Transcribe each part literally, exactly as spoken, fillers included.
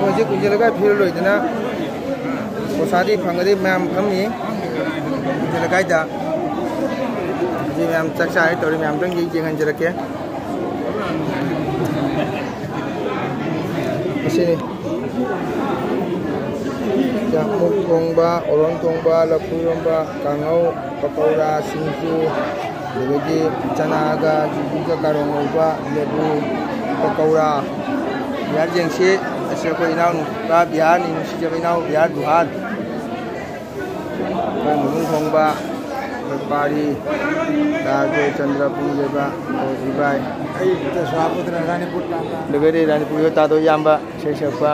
ꯍꯧꯖꯤꯛ ꯀꯨꯟꯖ ꯂꯩꯀꯥꯏ ꯐꯤꯔꯣꯜ ꯂꯣꯏꯗꯅ ꯄ꯭ꯔꯣꯁꯥꯗꯤ ꯐꯪꯒꯗꯤ ꯃꯌꯥꯝ ꯐꯝꯃꯤ ꯀꯨꯟꯖ ꯂꯩꯀꯥꯏꯗ꯫ ꯍꯧꯖꯤꯛ ꯃꯌꯥꯝ ꯆꯥꯛ ꯆꯥꯔꯦ ꯇꯧꯔꯤ, ꯃꯌꯥꯝꯗꯪ ꯌꯦꯡ ꯌꯦꯡꯍꯟꯖꯔꯛꯀꯦ꯫ ꯑꯁꯤꯅꯤ꯫ ꯌꯥꯛꯃꯨꯛ ꯊꯣꯡꯕ, ꯑꯣꯔꯣꯟ ꯊꯣꯡꯕ, ꯂꯐꯨ ꯏꯔꯣꯟꯕ, ꯀꯥꯡꯍꯧ, ꯄꯀꯧꯔꯥ, ꯁꯤꯡꯖꯨ, ꯑꯗꯒꯤꯗꯤ ꯆꯅꯥꯒ ꯆꯨꯖꯤꯒ ꯀꯥꯔꯣꯡ ꯉꯧꯕ, ꯂꯦꯕꯨ, ꯄꯀꯧꯔꯥ꯫ ꯕꯤꯍꯥꯔ ꯌꯦꯡꯁꯤ꯫ ꯑꯁꯤ ꯑꯩꯈꯣꯏ ꯏꯅꯥꯎꯅꯨꯄꯥ ꯕꯤꯍꯥꯔꯅꯤ, ꯅꯨꯡꯁꯤꯖꯕ ꯏꯅꯥꯎ ꯕꯤꯍꯥꯔ ꯗꯨꯍꯥꯟ꯫ ꯑꯩꯈꯣꯏ ꯃꯨꯛ ꯊꯣꯡꯕ, ꯑꯩꯈꯣꯏ ꯄꯥꯔꯤ, ꯗꯥ ꯖꯣꯏꯆꯟꯗ꯭ꯔ ꯄꯨꯡꯖꯦꯕ, ꯑꯩꯈꯣꯏ ꯏꯕꯥꯏ꯫ ꯑꯩ ꯁ꯭ꯋꯥꯄꯨꯗꯅ ꯔꯥꯅꯤꯄꯨꯔ ꯇꯥꯟꯅ꯫ ꯑꯗꯨꯒꯗꯤ ꯔꯥꯅꯤꯄꯨꯔꯒꯤ ꯇꯥꯗꯣ ꯏꯌꯥꯝꯕ ꯏꯁꯩ ꯁꯛꯄ꯫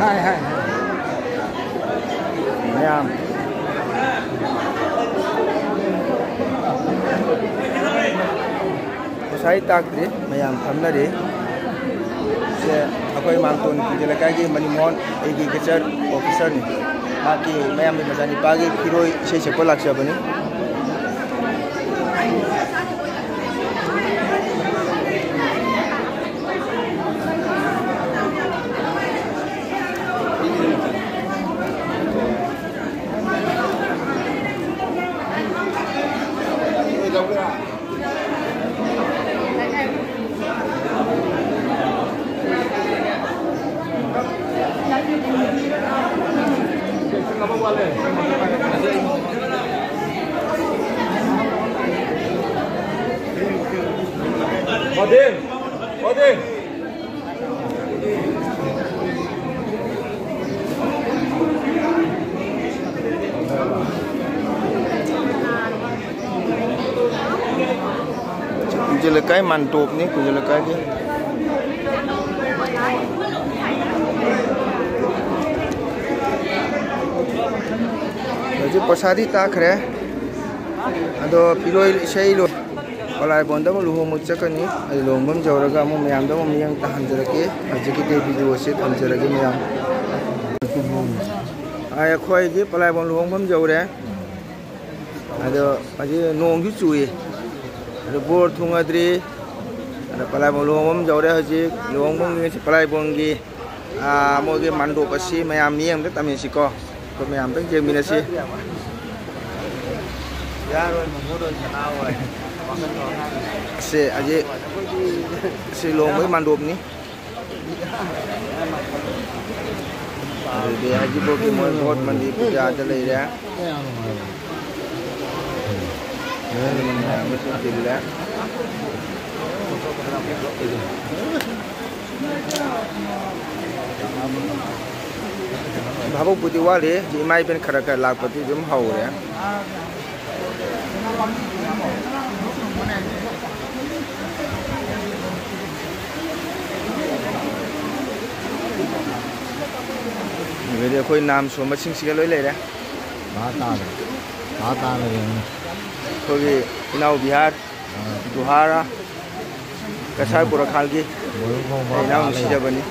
ꯍꯥꯏ, ꯍꯥꯏ, ꯍꯥꯏ꯫ ꯃꯌꯥꯝ꯫ ꯉꯁꯥꯏ ꯇꯥꯛꯇ꯭ꯔꯤ, ꯃꯌꯥꯝ ꯐꯝꯅꯔꯤ꯫ ꯁꯦ ꯑꯩꯈꯣꯏ ꯃꯥꯡꯇꯣꯟ ꯀꯨꯟꯖ ꯂꯩꯀꯥꯏꯒꯤ ꯃꯅꯤꯃꯣꯍꯟ ꯑꯦꯒ꯭ꯔꯤꯀꯜꯆꯔ ꯑꯣꯐꯤꯁꯔꯅꯤ꯫ ꯃꯍꯥꯛꯀꯤ ꯃꯌꯥꯝꯕ ꯃꯆꯥꯅꯤꯄꯥꯒꯤ ꯐꯤꯔꯣꯏ ꯏꯁꯩ ꯁꯛꯄ ꯂꯥꯛꯆꯕꯅꯤ꯫ ꯀꯨꯟꯖ ꯂꯩꯀꯥꯏ ꯃꯥꯟꯇꯣꯞꯅꯤ, ꯀꯨꯟꯖ ꯂꯩꯀꯥꯏꯒꯤ꯫ ꯍꯧꯖꯤꯛ ꯄ꯭ꯔꯁꯥꯗꯤ ꯇꯥꯈ꯭ꯔꯦ꯫ ꯑꯗꯣ ꯐꯤꯔꯣꯏ ꯏꯁꯩ ꯂꯣꯏ꯫ ꯄꯂꯥꯏꯕꯣꯟꯗ ꯑꯃꯨꯛ ꯂꯨꯍꯣꯡꯕ ꯆꯠꯀꯅꯤ꯫ ꯑꯩ ꯂꯨꯍꯣꯡꯐꯝ ꯌꯧꯔꯒ ꯑꯃꯨꯛ ꯃꯌꯥꯝꯗ ꯑꯃꯨꯛ ꯃꯤꯠꯌꯦꯡ ꯇꯥꯍꯟꯖꯔꯛꯀꯦ꯫ ꯍꯧꯖꯤꯛꯀꯤꯗꯤ ꯚꯤꯗꯤꯑꯣꯁꯦ ꯊꯝꯖꯔꯒꯦ ꯃꯌꯥꯝ꯫ ꯑꯩꯈꯣꯏꯒꯤ ꯄꯂꯥꯏꯕꯣꯟ ꯂꯨꯍꯣꯡꯐꯝ ꯌꯧꯔꯦ꯫ ꯑꯗꯣ ꯍꯧꯖꯤꯛ ꯅꯣꯡꯁꯨ ꯆꯨꯏ꯫ ꯑꯗꯣ ꯕꯣꯔ ꯊꯨꯡꯉꯗ꯭ꯔꯤ꯫ ꯑꯗꯣ ꯄꯂꯥꯏꯕꯣꯟ ꯂꯨꯍꯣꯡꯐꯝ ꯌꯧꯔꯦ ꯍꯧꯖꯤꯛ꯫ ꯂꯨꯍꯣꯡꯐꯝꯒꯤ ꯄꯂꯥꯏꯕꯣꯟꯒꯤ ꯑꯥ, ꯃꯣꯏꯒꯤ ꯃꯥꯟꯗꯣꯞ ꯑꯁꯤ ꯃꯌꯥꯝ ꯃꯤꯠꯌꯦꯡ ꯑꯝꯇ ꯇꯝꯃꯤꯟꯅꯁꯤꯀꯣ꯫ ꯑꯩꯈꯣꯏ ꯃꯌꯥꯝ ꯑꯝꯇꯪ ꯌꯦꯡꯃꯤꯟꯅꯁꯤ꯫ ꯌꯥꯔꯣꯏ, ꯃꯣꯃꯣꯗꯣ ꯁꯅꯥ ꯍꯣꯏ꯫ ꯁꯦ, ꯍꯧꯖꯤꯛ ꯁꯤ ꯂꯨꯍꯣꯡꯕꯒꯤ ꯃꯥꯟꯗꯣꯞꯅꯤ꯫ ꯑꯗꯨꯗꯤ ꯍꯧꯖꯤꯛꯐꯥꯎꯒꯤ ꯃꯣꯏ ꯒꯣꯠ ꯃꯟꯗꯤꯔ ꯄꯨꯖꯥꯗ ꯂꯩꯔꯦ꯫ ꯃꯌꯥꯝ ꯑꯃꯁꯨ ꯆꯤꯜꯂꯦ꯫ ꯚꯥꯕꯣꯛꯄꯨꯗꯤ ꯋꯥꯠꯂꯤ, ꯏꯃꯥ ꯏꯕꯦꯟ ꯈꯔ ꯈꯔ ꯂꯥꯛꯄꯗꯤ ꯑꯗꯨꯝ ꯍꯧꯔꯦ꯫ ꯑꯗꯨꯗꯤ ꯑꯩꯈꯣꯏ ꯅꯥꯝ ꯁꯣꯟꯕꯁꯤꯡꯁꯤꯒ ꯂꯣꯏ ꯂꯩꯔꯦ꯫ ꯚꯥꯞ ꯇꯥꯗ꯭ꯔꯦ꯫ ꯚꯥꯞ ꯇꯥꯗ꯭ꯔꯦ꯫ ꯑꯩꯈꯣꯏꯒꯤ ꯏꯅꯥꯎ ꯕꯤꯍꯥꯔ, ꯑꯥ꯫ ꯖꯨꯍꯥꯔ, ꯀꯁꯥꯔ ꯄꯨꯔꯈꯥꯜꯒꯤ ꯃꯣꯏ ꯈꯣꯡ ꯚꯥꯞ ꯑꯩ ꯏꯅꯥꯎ ꯇꯥ ꯂꯩꯔꯦ꯫ ꯅꯨꯡꯁꯤꯖꯕꯅꯤ꯫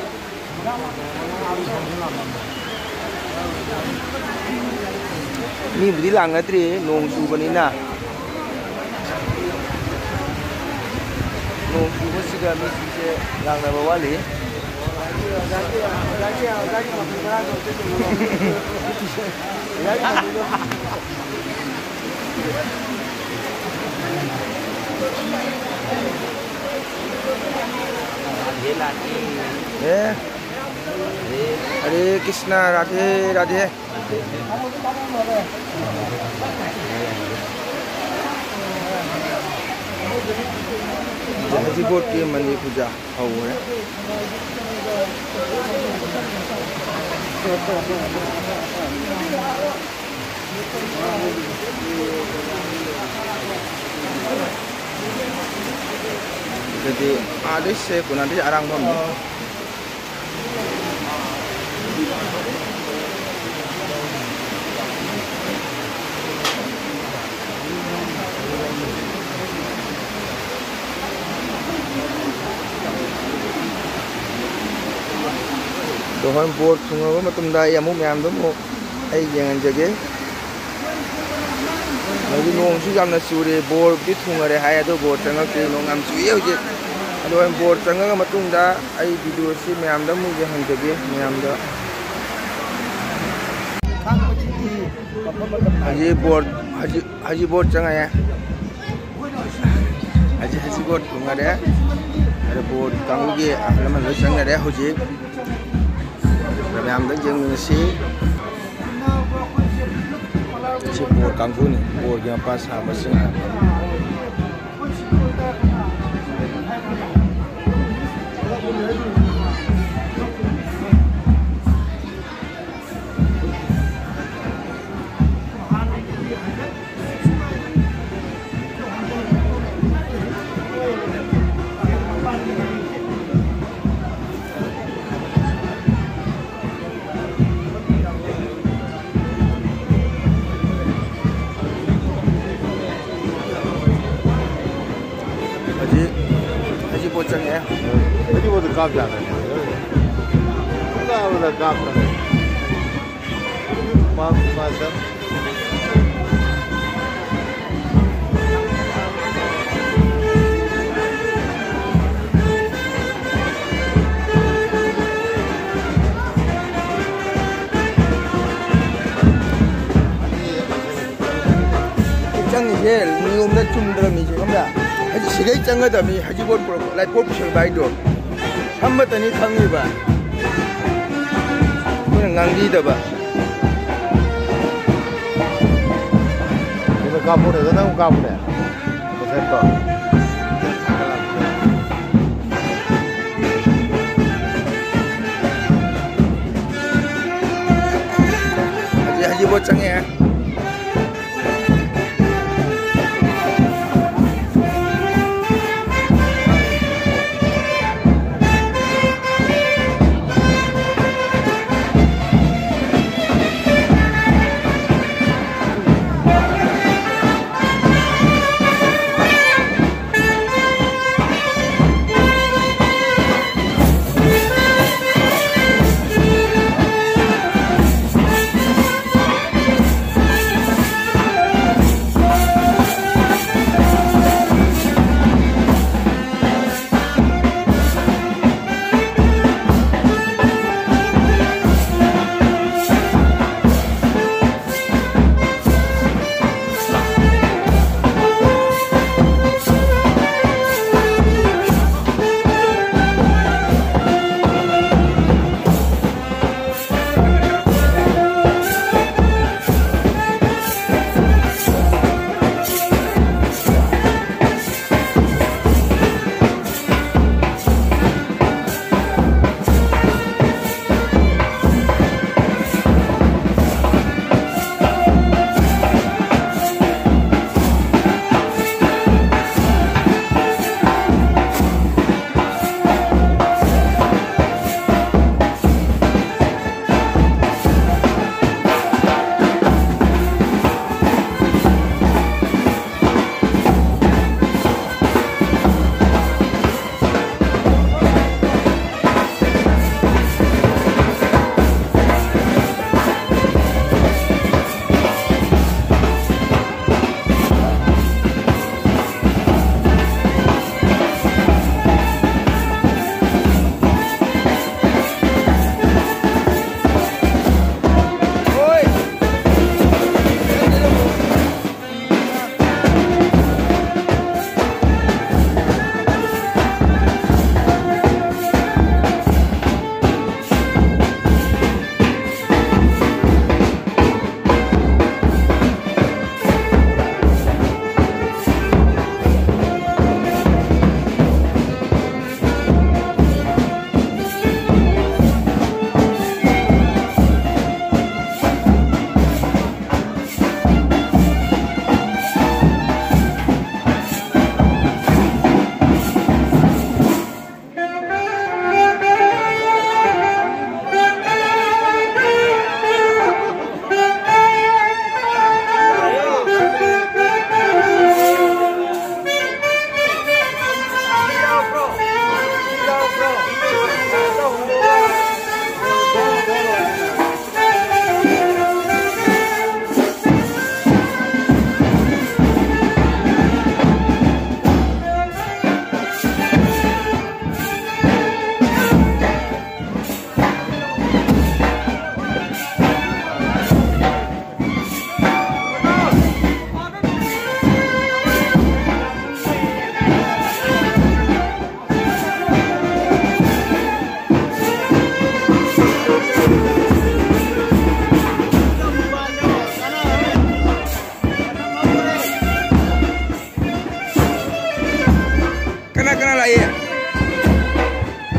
ꯃꯤꯕꯨꯗꯤ ꯂꯥꯡꯅꯗ꯭ꯔꯤ, ꯅꯣꯡ ꯆꯨꯕꯅꯤꯅ꯫ ꯅꯣꯡ ꯆꯨꯕꯁꯤꯗ ꯃꯤꯁꯤꯡꯁꯦ ꯂꯥꯡꯅꯕ ꯋꯥꯠꯂꯤ꯫ ꯍꯔꯦ ꯀ꯭ꯔꯤꯁꯅ, ꯔꯥꯙꯦ ꯔꯥꯙꯦ꯫ ꯍꯧꯖꯤꯛ ꯕꯣꯠꯀꯤ ꯃꯟꯗꯤꯔ ꯄꯨꯖꯥ ꯍꯧꯈ꯭ꯔꯦ꯫ ꯑꯗꯨꯗꯤ ꯑꯥꯗꯩ ꯁꯦ ꯀꯣꯅꯥꯗꯩ ꯑꯔꯥꯡꯕꯝꯅꯤ꯫ ꯑꯗꯣ ꯍꯣꯔꯦꯟ ꯕꯣꯔ ꯊꯨꯡꯉꯕ ꯃꯇꯨꯡꯗ ꯑꯩ ꯑꯃꯨꯛ ꯃꯌꯥꯝꯗꯣ ꯑꯃꯨꯛ ꯑꯩ ꯌꯦꯡꯍꯟꯖꯒꯦ꯫ ꯍꯧꯖꯤꯛ ꯅꯣꯡꯁꯨ ꯌꯥꯝꯅ ꯆꯨꯔꯦ, ꯕꯣꯔꯕꯨꯗꯤ ꯊꯨꯡꯉꯔꯦ ꯍꯥꯏ, ꯑꯗꯣ ꯕꯣꯔ ꯆꯪꯉꯛꯇꯦ, ꯅꯣꯡ ꯌꯥꯝ ꯆꯨꯏꯌꯦ ꯍꯧꯖꯤꯛ꯫ ꯑꯗꯣ ꯕꯣꯔ ꯆꯪꯉꯒ ꯃꯇꯨꯡꯗ ꯑꯩ ꯚꯤꯗꯤꯑꯣꯁꯤ ꯃꯌꯥꯝꯗ ꯑꯃꯨꯛ ꯌꯦꯡꯍꯟꯖꯒꯦ꯫ ꯃꯌꯥꯝꯗ ꯍꯧꯖꯤꯛ ꯕꯣꯔ, ꯍꯧꯖꯤꯛ, ꯍꯧꯖꯤꯛ ꯕꯣꯔ ꯆꯪꯉꯛꯑꯦ꯫ ꯍꯧꯖꯤꯛ, ꯍꯧꯖꯤꯛ ꯕꯣꯔ ꯊꯨꯡꯉꯔꯦ꯫ ꯑꯗ ꯕꯣꯔ ꯀꯥꯡꯕꯨꯒꯤ ꯑꯍꯜ ꯂꯃꯟ ꯂꯣꯏ ꯆꯪꯅꯔꯦ ꯍꯧꯖꯤꯛ꯫ ꯃꯌꯥꯝꯗ ꯌꯦꯡꯃꯤꯟꯅꯁꯤ꯫ ꯁꯤ ꯕꯣꯔ ꯀꯥꯡꯕꯨꯅꯤ, ꯕꯣꯔꯒꯤ ꯃꯄꯥ ꯁꯥꯕꯁꯤꯡ꯫ ꯍꯧꯖꯤꯛ, ꯍꯧꯖꯤꯛ ꯄꯣꯠ ꯆꯪꯉꯛꯑꯦ꯫ ꯍꯧꯖꯤꯛ ꯄꯣꯠꯇꯣ ꯀꯥꯞ ꯌꯥꯔꯦ꯫ ꯀꯥꯞ, ꯀꯥꯞ꯫ ꯆꯪꯉꯤꯁꯦ ꯅꯤꯌꯣꯝꯗ ꯆꯨꯝꯗ꯭ꯔꯕꯅꯤꯁꯦ, ꯈꯪꯕ꯭ꯔꯥ? ꯍꯥꯏꯗꯤ ꯁꯤꯗꯩ ꯆꯪꯒꯗꯕꯅꯤ, ꯍꯩꯖꯤꯡꯄꯣꯠ ꯄꯨꯔꯛꯄ, ꯂꯥꯏꯄꯣꯠ ꯄꯨꯁꯟꯕ ꯍꯥꯏꯗꯣ꯫ ꯐꯝꯕꯇꯅꯤ ꯈꯪꯉꯤꯕ꯫ ꯑꯩꯈꯣꯏꯅ ꯉꯥꯡꯕꯤꯗꯕ꯫ ꯀꯥꯞꯄꯨꯅꯦ, ꯑꯗꯣ ꯅꯪ ꯀꯥꯞꯄꯨꯅꯦ꯫ ꯃꯊꯛꯇꯣ꯫ ꯍꯧꯖꯤꯛ ꯍꯩꯖꯤꯡꯄꯣꯠ ꯆꯪꯉꯛꯑꯦ꯫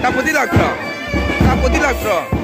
ꯀꯥꯞꯄꯗꯤ ꯂꯥꯛꯇ꯭ꯔꯣ? ꯀꯥꯞꯄꯗꯤ ꯂꯥꯛꯇ꯭ꯔꯣ?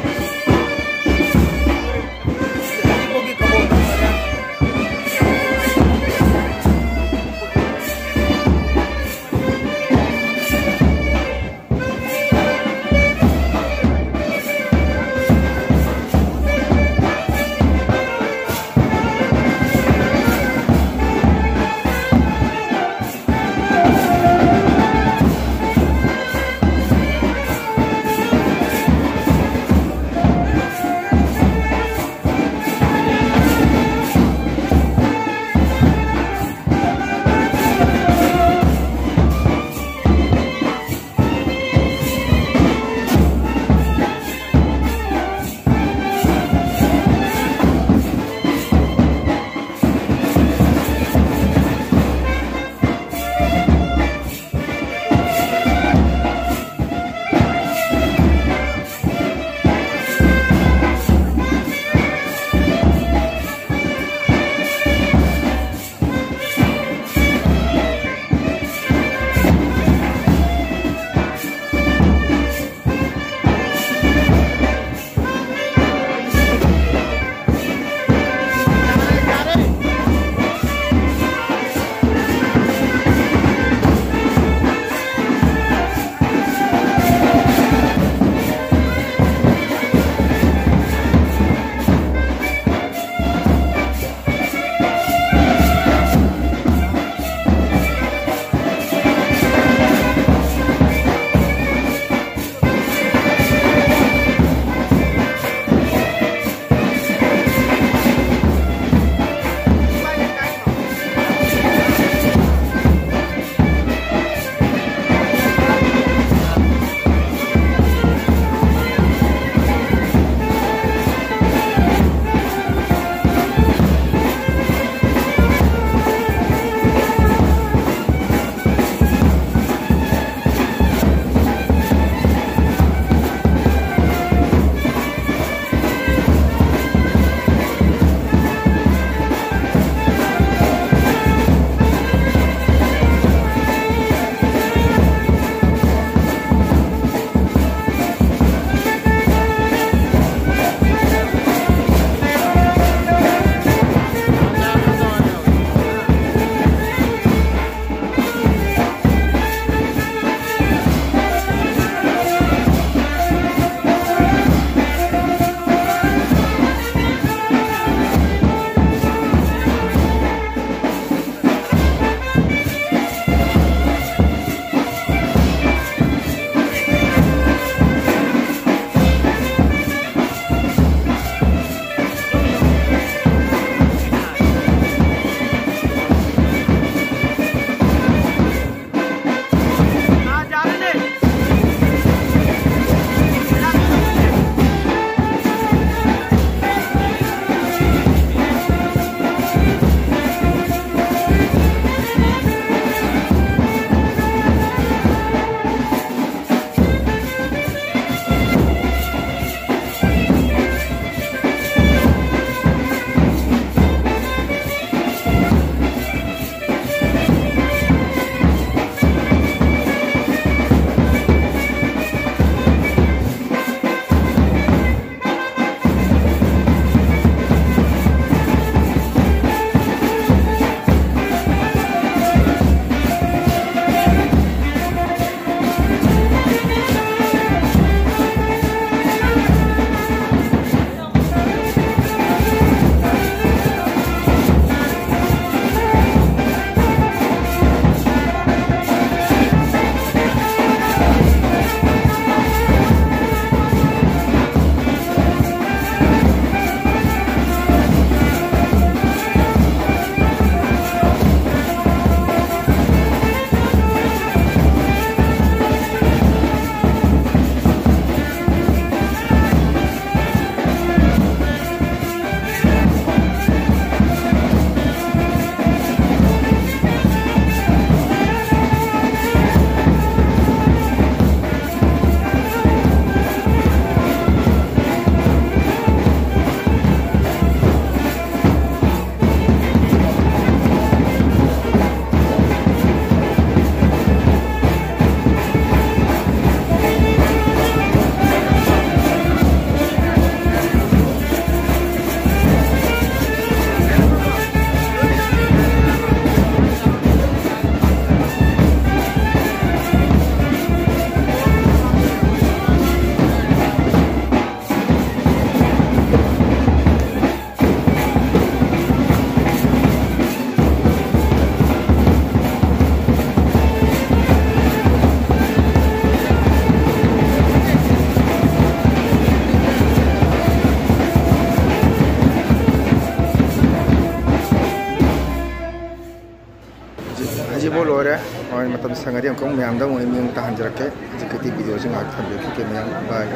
ꯁꯪꯉꯗꯤ ꯑꯃꯨꯛꯇꯪ ꯃꯌꯥꯝꯗ ꯑꯃꯨꯛ ꯑꯩ ꯃꯤꯠꯌꯦꯡ ꯇꯥꯍꯟꯖꯔꯛꯀꯦ꯫ ꯍꯧꯖꯤꯛꯀꯤꯗꯤ ꯚꯤꯗꯤꯑꯣꯁꯤ ꯉꯥꯏꯍꯥꯛ ꯊꯝꯖꯔꯛꯈꯤꯒꯦ ꯃꯌꯥꯝ꯫ ꯕꯥꯏ꯫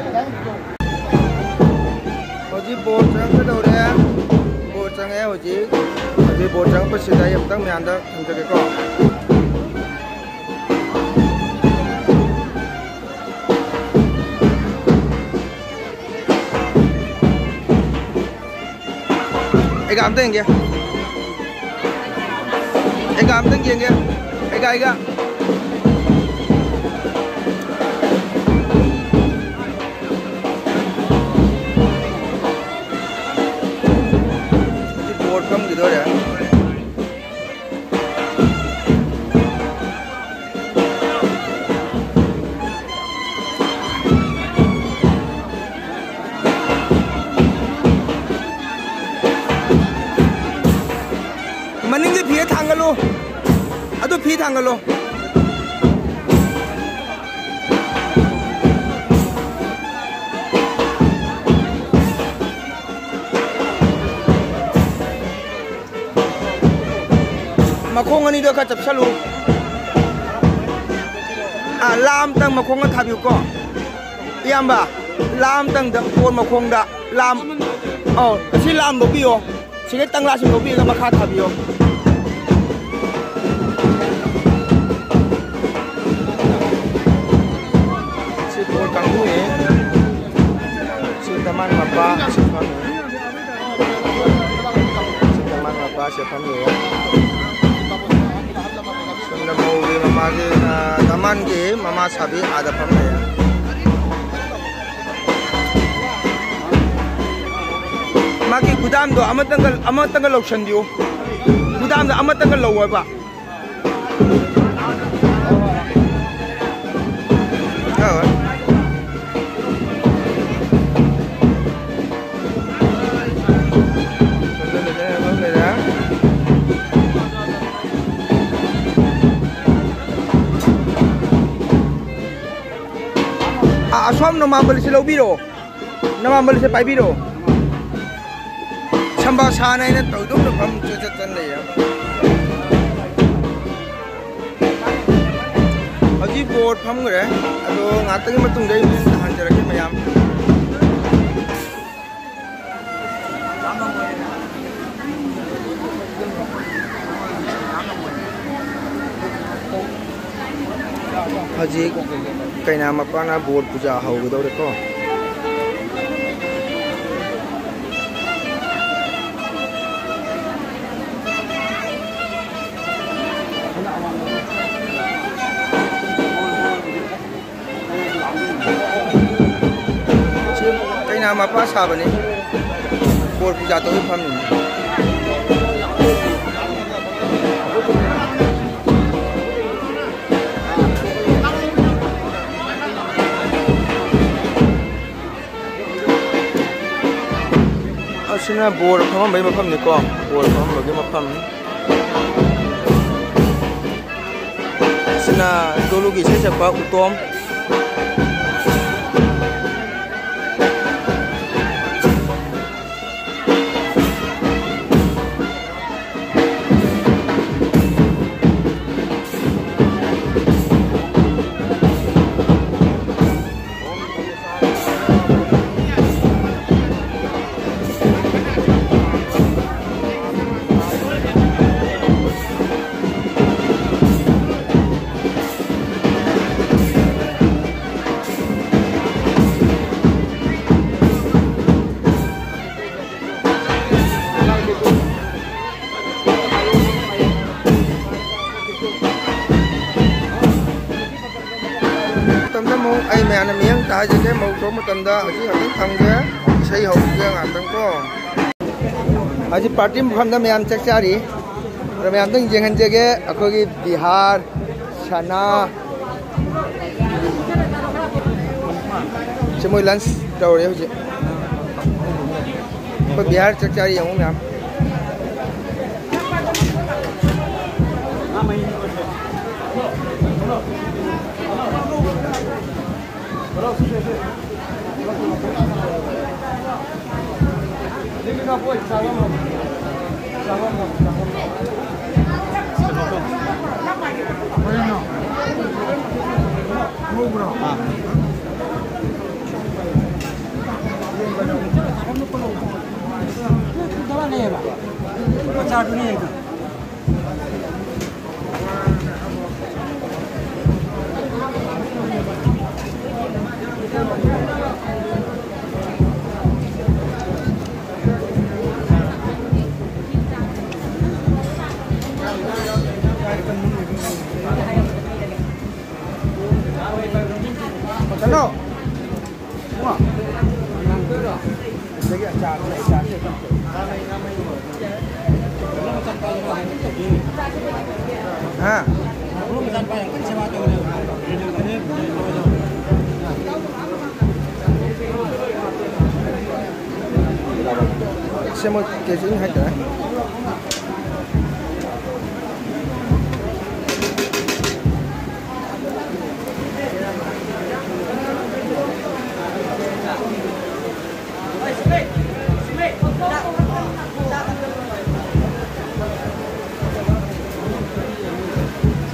ꯍꯧꯖꯤꯛ ꯕꯣꯜ ꯆꯪꯉꯛꯀꯗꯧꯔꯦ꯫ ꯕꯣꯜ ꯆꯪꯉꯛꯑꯦ ꯍꯧꯖꯤꯛ꯫ ꯍꯧꯖꯤꯛ ꯕꯣꯜ ꯆꯪꯉꯛꯄꯁꯤꯗ ꯑꯩ ꯑꯃꯨꯛꯇꯪ ꯃꯌꯥꯝꯗ ꯊꯝꯖꯒꯦꯀꯣ꯫ ꯑꯩꯒ ꯑꯝꯇ ꯌꯦꯡꯒꯦ꯫ ꯑꯩꯒ ꯑꯝꯇꯪ ꯌꯦꯡꯒꯦ꯫ ꯑꯩꯒ, ꯑꯩꯒ꯫ ꯕꯣꯜ ꯐꯝꯈꯤꯗꯣꯔꯦ꯫ ꯃꯅꯤꯡꯒꯤ ꯐꯤ ꯊꯥꯡꯒꯠꯂꯨ꯫ ꯑꯗꯨ ꯐꯤ ꯊꯥꯡꯒꯠꯂꯣ꯫ ꯃꯈꯣꯡ ꯑꯅꯤꯗꯣ ꯈꯔ ꯆꯞꯁꯜꯂꯨ꯫ ꯑꯥ, ꯂꯥ ꯑꯝꯇꯪ ꯃꯈꯣꯡꯅ ꯊꯥꯕꯤꯌꯨꯀꯣ꯫ ꯏꯌꯥꯝꯕ, ꯂꯥ ꯑꯝꯇꯪꯗ ꯕꯣꯜ ꯃꯈꯣꯡꯗ ꯂꯥ ꯑꯝ-, ꯑꯧ, ꯑꯁꯤ ꯂꯥ ꯑꯝ ꯂꯧꯕꯤꯌꯣ꯫ ꯁꯤꯒꯤ ꯇꯪꯂꯥꯁꯤ ꯂꯧꯕꯤꯔꯒ ꯃꯈꯥ ꯊꯥꯕꯤꯌꯣ꯫ ꯁꯤ ꯕꯣꯜ ꯀꯥꯡꯕꯨꯅꯤ꯫ ꯁꯤ ꯇꯃꯥꯟ ꯃꯄꯥ, ꯁꯤ ꯐꯝꯃꯤ꯫ ꯁꯤ ꯇꯃꯥꯟ ꯃꯄꯥ, ꯁꯤ ꯐꯝꯃꯤ꯫ ꯁꯣꯝꯗ ꯃꯧꯒꯤ ꯃꯃꯥꯒꯤ, ꯑ, ꯗꯃꯥꯟꯒꯤ ꯃꯃꯥ ꯁꯥꯕꯤ ꯑꯥꯗ ꯐꯝ ꯂꯩꯔꯦ꯫ ꯃꯥꯒꯤ ꯒꯨꯗꯥꯝꯗꯣ ꯑꯃꯇꯪꯒ, ꯑꯃꯇꯪꯒ ꯂꯧꯁꯟꯕꯤꯌꯨ꯫ ꯒꯨꯗꯥꯝꯗꯣ ꯑꯃꯇꯪꯒ ꯂꯧꯑꯣꯕ꯫ ꯑ, ꯑꯁꯣꯝ ꯅꯣꯡꯃꯥꯡꯕꯜꯁꯤ ꯂꯧꯕꯤꯔꯣ, ꯅꯣꯡꯃꯥꯡꯕꯜꯁꯦ ꯄꯥꯏꯕꯤꯔꯣ꯫ ꯁꯝꯕꯥ ꯁꯥꯅ ꯑꯩꯅ ꯇꯧꯗꯧꯅ ꯐꯝ ꯆꯠ ꯆꯠꯇꯅ ꯂꯩꯔꯦ꯫ ꯍꯧꯖꯤꯛ ꯕꯣꯔ ꯐꯝꯈ꯭ꯔꯦ꯫ ꯑꯗꯣ ꯉꯥꯛꯇꯪꯒꯤ ꯃꯇꯨꯡꯗ ꯑꯩ ꯑꯃꯨꯛ ꯍꯟꯖꯔꯛꯀꯦ ꯃꯌꯥꯝ꯫ ꯍꯧꯖꯤꯛ ꯀꯩꯅꯥ ꯃꯄꯥꯅ ꯕꯣꯔ ꯄꯨꯖꯥ ꯍꯧꯒꯗꯧꯔꯦꯀꯣ꯫ ꯀꯩꯅꯥ ꯃꯄꯥ ꯁꯥꯕꯅꯤ꯫ ꯕꯣꯔ ꯄꯨꯖꯥ ꯇꯧꯕ ꯐꯝꯃꯤꯅꯤ꯫ ꯑꯁꯤꯅ ꯕꯣꯔ ꯐꯝꯃꯝꯕꯒꯤ ꯃꯐꯝꯅꯤꯀꯣ꯫ ꯕꯣꯔ ꯐꯝꯃꯝꯕꯒꯤ ꯃꯐꯝ꯫ ꯑꯁꯤꯅ ꯗꯣꯂꯨꯒꯤ ꯏꯁꯩ ꯁꯛꯄ ꯎꯇꯣꯝ꯫ ꯃꯇꯝꯗ ꯑꯃꯨꯛ ꯑꯩ ꯃꯌꯥꯝꯅ ꯃꯤꯠꯌꯦꯡ ꯇꯥꯍꯟꯖꯒꯦ꯫ ꯃꯧ ꯊꯣꯛꯄ ꯃꯇꯝꯗ ꯍꯧꯖꯤꯛ ꯉꯥꯛꯇꯪ ꯊꯝꯒꯦ, ꯏꯁꯩ ꯍꯧꯒꯦ ꯉꯥꯛꯇꯪ ꯀꯣ꯫ ꯍꯧꯖꯤꯛ ꯄꯥꯔꯇꯤ ꯃꯐꯝꯗ ꯃꯌꯥꯝ ꯆꯥꯛ ꯆꯥꯔꯤ꯫ ꯑꯗꯣ ꯃꯌꯥꯝꯗꯪ ꯌꯦꯡꯍꯟꯖꯒꯦ꯫ ꯑꯩꯈꯣꯏꯒꯤ ꯕꯤꯍꯥꯔ, ꯁꯅꯥ, ꯁꯤ ꯃꯣꯏ ꯂꯟꯁ ꯇꯧꯔꯦ ꯍꯧꯖꯤꯛ꯫ ꯑꯩꯈꯣꯏ ꯕꯤꯍꯥꯔ ꯆꯥꯛ ꯆꯥꯔꯤ ꯌꯦꯡꯉꯨ ꯃꯌꯥꯝ꯫ ꯆꯠꯂꯣ꯫ ꯑꯗꯒꯤ ꯑꯆꯥꯔꯁꯦ, ꯑꯆꯥꯔꯁꯦ꯫ ꯍꯥ? ꯁꯦ, ꯃꯣꯏ ꯀꯦꯖꯤ ꯑꯅꯤ ꯍꯥꯏꯇꯥꯔꯦ꯫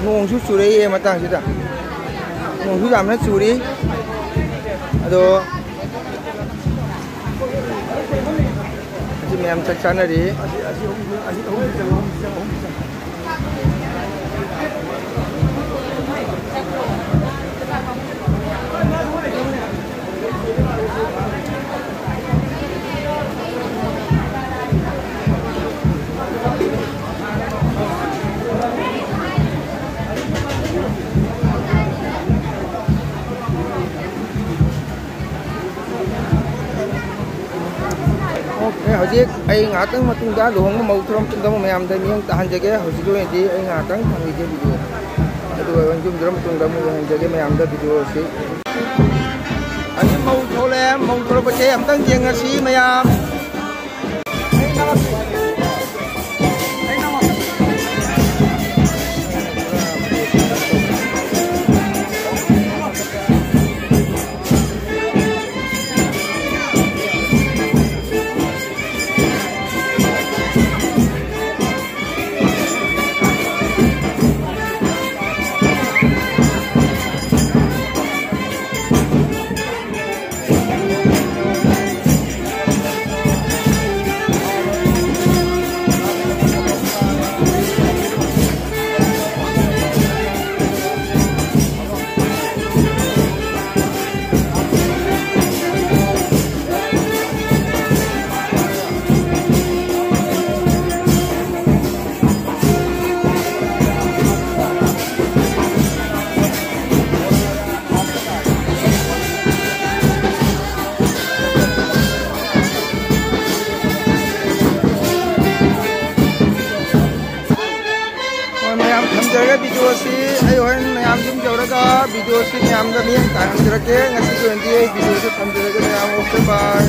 ꯅꯣꯡꯁꯨ ꯆꯨꯔꯛꯏꯌꯦ ꯃꯇꯥꯡꯁꯤꯗ꯫ ꯅꯣꯡꯁꯨ ꯌꯥꯝꯅ ꯆꯨꯔꯤ꯫ ꯑꯗꯣ ꯍꯧꯖꯤꯛ ꯃꯌꯥꯝ ꯆꯥꯛ ꯆꯥꯅꯔꯤ꯫ ꯑꯣꯀꯦ, ꯍꯧꯖꯤꯛ ꯑꯩ ꯉꯥꯏꯍꯥꯛꯇꯪ ꯃꯇꯨꯡꯗ ꯂꯨꯍꯣꯡꯕ ꯃꯧ ꯊꯣꯛꯂꯛꯄ ꯃꯇꯨꯡꯗ ꯑꯃꯨꯛ ꯃꯌꯥꯝꯗ ꯃꯤꯠꯌꯦꯡ ꯇꯥꯍꯟꯖꯒꯦ꯫ ꯍꯧꯖꯤꯛꯀꯤ ꯑꯣꯏꯅꯗꯤ ꯑꯩ ꯉꯥꯏꯍꯥꯛꯇꯪ ꯊꯝꯈꯤꯒꯦ ꯚꯤꯗꯤꯑꯣ, ꯑꯗꯨꯒ ꯌꯨꯝ ꯌꯧꯔ ꯃꯇꯨꯡꯗ ꯑꯃꯨꯛ ꯌꯦꯡꯍꯟꯖꯒꯦ ꯃꯌꯥꯝꯗ ꯚꯤꯗꯤꯑꯣ ꯑꯁꯤ꯫ ꯑꯁꯤ ꯃꯧ ꯊꯣꯛꯂꯛꯑꯦ, ꯃꯧ ꯊꯣꯛꯂꯛꯄꯁꯦ ꯑꯝꯇꯪ ꯌꯦꯡꯉꯁꯤ ꯃꯌꯥꯝ꯫ ꯚꯤꯗꯤꯑꯣꯁꯤ ꯑꯩ ꯍꯣꯔꯦꯟ ꯃꯌꯥꯝ ꯌꯨꯝ ꯌꯧꯔꯒ ꯚꯤꯗꯤꯑꯣꯁꯤ ꯃꯌꯥꯝꯗ ꯃꯤꯠꯌꯦꯡ ꯇꯥꯍꯟꯖꯔꯛꯀꯦ꯫ ꯉꯁꯤꯒꯤ ꯑꯣꯏꯅꯗꯤ ꯑꯩ ꯚꯤꯗꯤꯑꯣꯁꯤ ꯊꯝꯖꯔꯒꯦ ꯃꯌꯥꯝ꯫ ꯑꯣꯀꯦ, ꯕꯥꯏ꯫